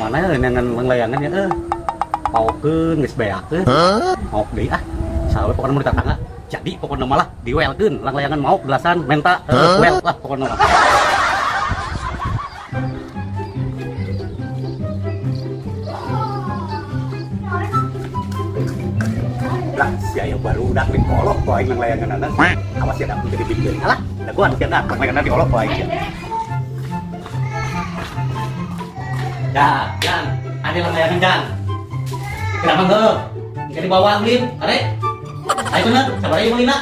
Kamana ya neangan langlayangan ya euy. Paokeun geus beakeun. Maok deui ah. Sawe pokona mun tetangga. Jadi pokona malah diwelkeun langlayangan maok belasan menta wel lah pokona mah. Lah, si aya barudak dikolok ku aing langlayangan anak. Awas ya dak jadi bikin. Alah, dagoan sia dak langlayangan diolok ku aing sia. Dah, Jang, ada langlayangan Jang. Kenapa heuh? Engke dibawa ulin, arek. Ayo bener, sabar ieu meulina.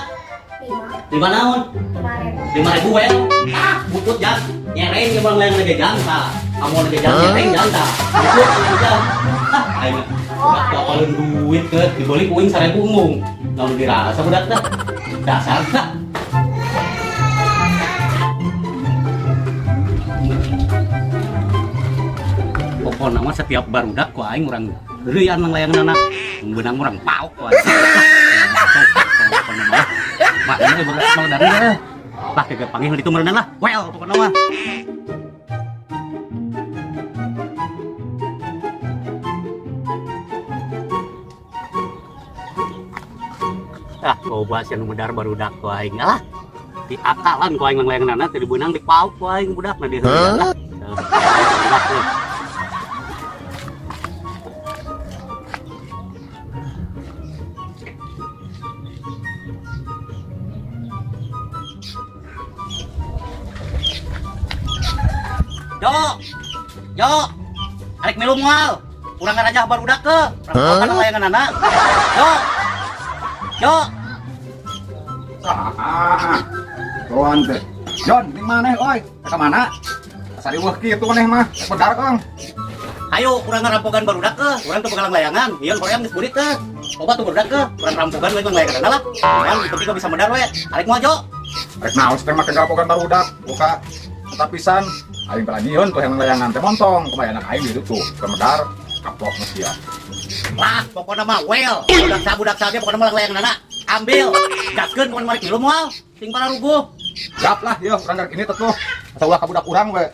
5. 5 naon? 5.000. 5.000 we. Ah, butut Jang. Nyereng ge langlayangan ge Jang tah. Amun ge Jang nyereng Jang tah. Butut Jang. Ah, aing budak teu apaleun duit ke dibeli ku aing 1.000 embung. Naon dirasa budak teh? Dasar tah. Pokona mah setiap barudak ku aing urang heureyan langlayangan anak. Beunang urang paok ku aing. Pokona mah. Mak ini barudak mah dari euy. Lah kagak panggil ditu meureunan lah. Well pokona mah. Ah, loba sia nu medar barudak ku aing. Alah, diakalan ku aing langlayangan teh dibeunang dipaok ku aing budak na diheureuyan lah. Budak teh. Yo, yo, arek milu moal. Urang ngarajah barudak ke, urang paokan langlayangan anak. Yo, yo. Ah, kawan teh. Jon, di mana oi? Ka mana? Asa riweuh kitu maneh mah. Bedar kang. Ayo, urang ngarampogan barudak ke, urang teu pegang layangan. Ieu hoream geus burit ke. Loba tuh barudak ke, urang rampogan we layangan lah. Urang penting bisa medar we. Arek moal jo. Rek naon teh make rampogan barudak? Buka mata pisan. Aing beraniun tuh yang layangan teh montong. Kumaha anak aing di ditu ke medar kaplok mah sia. Lah, pokona mah well. Budak sa budak sa ge pokona mah layangan anak. Ambil. Gaskeun pokona mah milu moal. Sing pararuguh. Siap lah, yo urang rek ini teh tuh. Asa ulah ka budak urang we.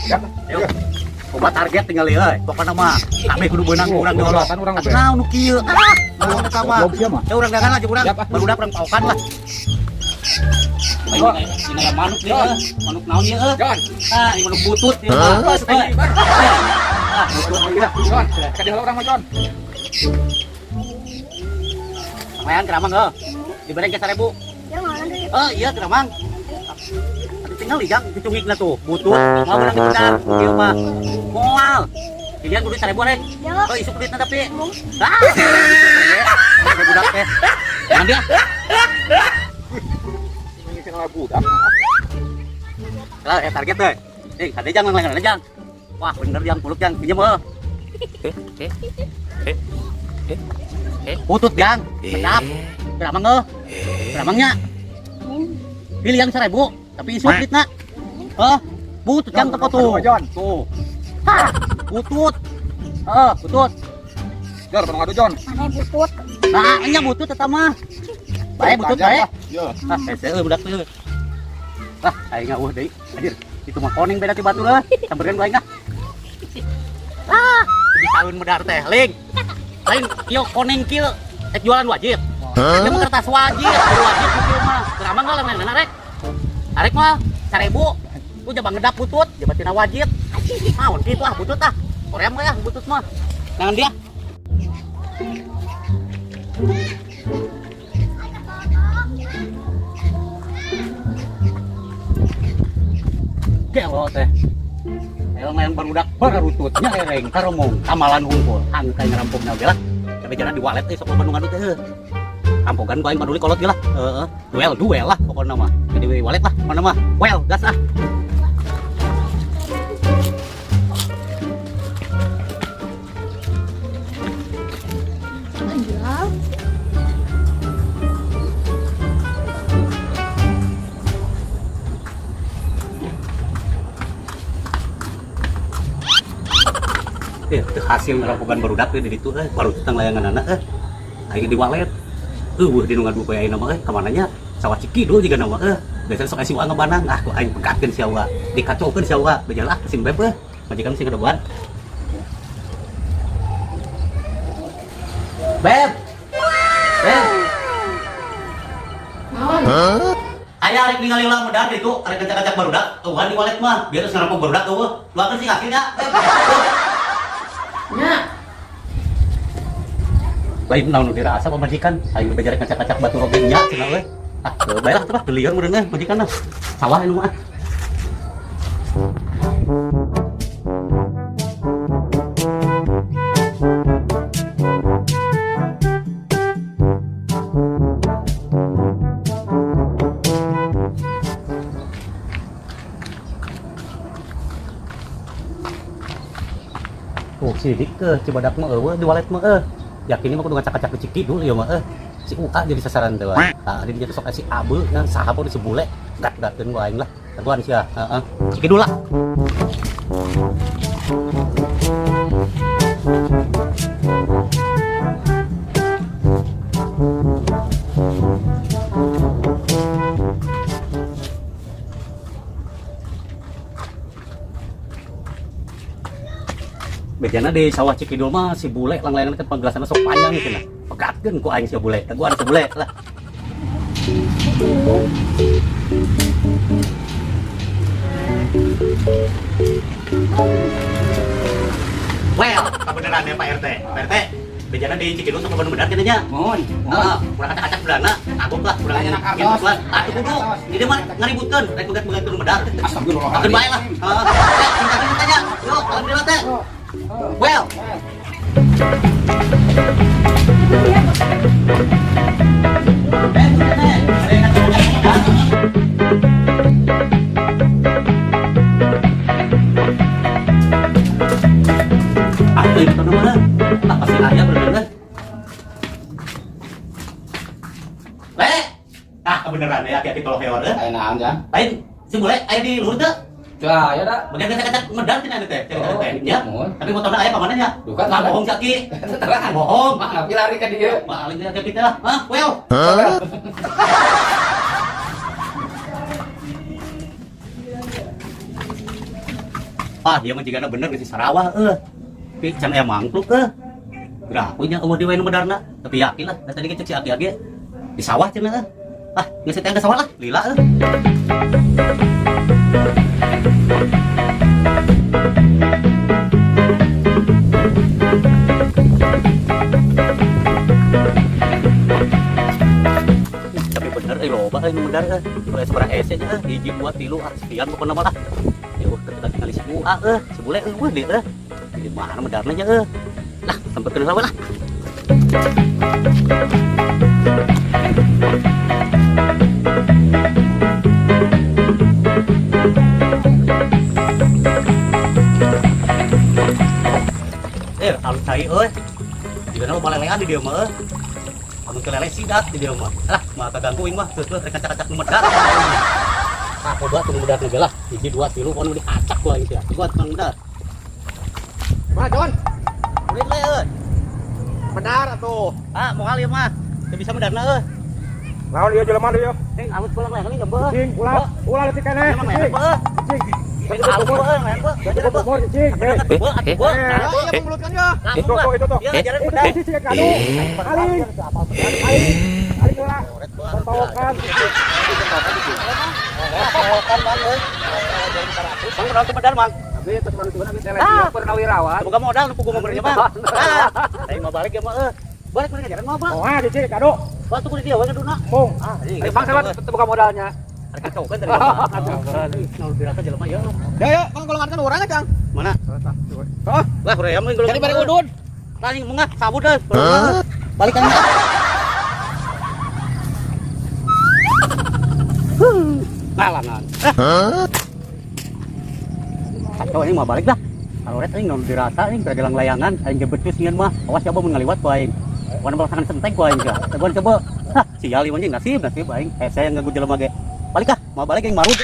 Siap. Ayo. Obat target tinggal ieu euy. Pokona mah kabeh kudu beunang urang diolok. Urang urang Atuh naon nu kieu? Ah, naon eta mah. Goblok sia mah. Ya urang dagangan lah jeung urang. Siap, ah. Barudak urang paokan lah. Ini aya manuk ieu euy. Manuk naon ieu euy? Jon. Ah, ini manuk butut ieu mah. Euy. Ah, butut. Jon, ka dieu urang mah Jon. Lumayan keramang heuh. Dibere ke 1.000. Ya mana deh. Oh iya keramang. Atuh tinggal jang dicungikna tuh. Butut. Moal beunang dipedar kieu mah. Moal. Pilihan kudu 1.000 rek. Ya. Oh, isuk duitna tapi. Ah. Budak teh. Jangan dia. Ini kenal budak. Lah, target teh. Eh, kade jang langsung jang. Wah, bener jang puluk jang. Pinjem heuh. Butut jang. Sedap. Keramang heuh. Keramangnya. Pilihan 1.000, tapi isuk duitna. Heuh. Butut jang teko tuh. Jon. Tuh. Hah, butut. Heeh, butut. Jon, tolong adu Jon. Mana butut? Nah, nya butut eta mah. Bae butut bae. Yo. Ah, hese euy budak teh. Ah, aing eueuh deui. Anjir, itu mah koneng beda ti batur euy. Sampeurkeun ku aing ah. Ah, disaeun medar teh, ling. Lain kieu koneng kieu rek jualan wajib. Eta mah kertas wajib, kudu wajib ku kieu mah. Keramang lah lain rek. Arek mah 1.000. Ku jaba ngedap butut, jaba tina wajib. Naon kitu ah butut ah. Korea mah ya butut mah. Nangan dia. Gelo teh. Ayo main barudak barutut nyereng karomong kamalan hungkul hang kayak ngerampokna ge lah. Tapi jalan di walet euy sok loba nu ngadu teh. Rampokan ku aing paduli kolot ge lah. Heeh, duel duel lah pokona mah. Jadi walet lah pokona mah. Well, gas ah. Anjal. Teu hasil ngerampokan barudak teh di ditu euy, barutut tang layangan anak euy. Aing di walet. Eueuh di nu ngadu ku ayeuna mah euy, ka mana nya? Sawah Cikidul juga nama eh. Biasanya sok aya ngebanang, ah ku aing pegatkeun si Awa. Dikacaukeun si Awa, bejalah sing beb eh. Majikan sing kedebuan. Beb. Beb. Naon? Aya arek ningali ulah medar ditu, arek ngacak-ngacak barudak, eueuhan di walet mah, biar terus ngarampok barudak eueuh. Luakeun sing akhirnya. Beb. Nya. Lain naon nu dirasa pamajikan, aing beja rek ngacak-ngacak batu roge nya cenah euy. Ah, teu bae lah teh lah, lieur meureun euy majikan mah. Sawah anu mah. Oh, si Dik ke Cibadak mah eueuh di walet mah eueuh. Yakin mah kudu ngacak-ngacak di Cikidul ieu mah eueuh. Si UA jadi sasaran teh wah. Tah di dinya teh sok si Abe yang saha pun si bule gat-gatkeun ku aing lah. Teguhan sia, heeh. Cikidul lah. Bejana di sawah Cikidul mah si bule langlayangan teh penggelasanna sok panjang cenah. Pegatkeun ku aing si bule. Teguhan si bule lah. Well, kebenaran ya Pak RT. Pak RT, bejana di Cikidul sok bener bener nya. Mohon, Heeh, kurang acak-acak belana, kagok lah, kurang Anak gitu artos. lah. Atuh kudu. Ini mah ngaributkeun, rek begat-begatkeun medar. Astagfirullahaladzim. Makin bae lah. Heeh. Ya, cinta tanya. Yuk, alhamdulillah teh. Well. Eh, teh, ada yang ngacak-ngacak medar. Ah, itu mana? Ah, pasti aya bener. Le. Ah, kebenaran ya, hati-hati kalau hewan eh. Aya naon jang? Lain, si bule aya di luhur teu. Teu aya da. Bagian kata medar cenah teh, cerita Oh, teh. Ya. mohon. Tapi motorna aya ka mana nya? Duh kan, Lah bohong saki. Terang. Bohong. Mah ngapi lari ka dieu. Maling teh hati-hati teh lah. Hah, well. Ah, dia mah jigana bener geus Sarawak eueuh. Tapi can aya mangkluk eueuh. Geura nya eueuh di we nu medarna. Tapi yakin lah, da tadi ge cek si Aki ge di sawah cenah eueuh. Ah, geus teh ke sawah lah, lila eueuh. Tapi bener euy loba euy nu medar euy. Kalau sabaraha hese nya euy, hiji dua tilu ah sekian pokona mah lah. Ya eueuh ketika tinggal si UA eueuh, si bule eueuh deui eueuh. Di mana medarna nya eueuh. Lah, sampeurkeun heula we lah. Eh, alus cai euy. Jigana loba lelean di dieu mah euy. Amun teu lele sidat di dieu mah. Alah, mah kaganggu aing mah, geus rek kacak-kacak nu medar. Ah, coba tuh nu medar nu lah. Hiji dua tilu pon dikacak ku aing teh. Kuat nu medar. Mah Jon, Kulit le euy. benar atuh. Ah, moal ieu mah. Teu bisa medarna euy. Naon ieu jelema deui? Eh, alus pulang leang nih gembeuh. Cing, ulah, ulah leutik keneh. Emang leang beuh. Cing, Eh, alus beuh, leang beuh. cukup umur cing. Beuh, atuh beuh. Nah, Iya, beuh. pembulutkan ya. Langsung lah. Itu, itu, itu. Iya, jalan medar. Itu cing kadu. Aling. Aling. Aling ulah. Pentawokan. Kan bang euy. Bang, modal teu medar, Bang. Abi terus manusia abi teh Ah. purnawirawan. Boga modal nu pugu ngobrolnya, Bang. Ah, aing mah balik ya mah euy. Balik mana jalan mah, Bang. Oh, ah, cing kadu. Bang tuh kudu dia we ngaduna. Mung. Ah, Ayo bang sama teu buka modalnya. Ada kacau kan tadi. Nah, dirasa jelema ya. Ya ya, bang golongan kan urang Kang. Mana? Oh, Lah, hoream euy golongan. jadi bari udud. Lah, anjing mengah sabut euy. Balik kan. Ngalangan. Kacau aing mah balik dah. Kalau ret aing nu dirasa aing teu gelang layangan, aing ge becus nyeun mah. Awas coba mun ngaliwat ku aing. Wan balasangan sentek ku aing ga. Teguhan coba. Hah, sial ieu anjing nasib nasib aing. Hese yang ganggu jelema ge. Balik ah, mau balik aing marud.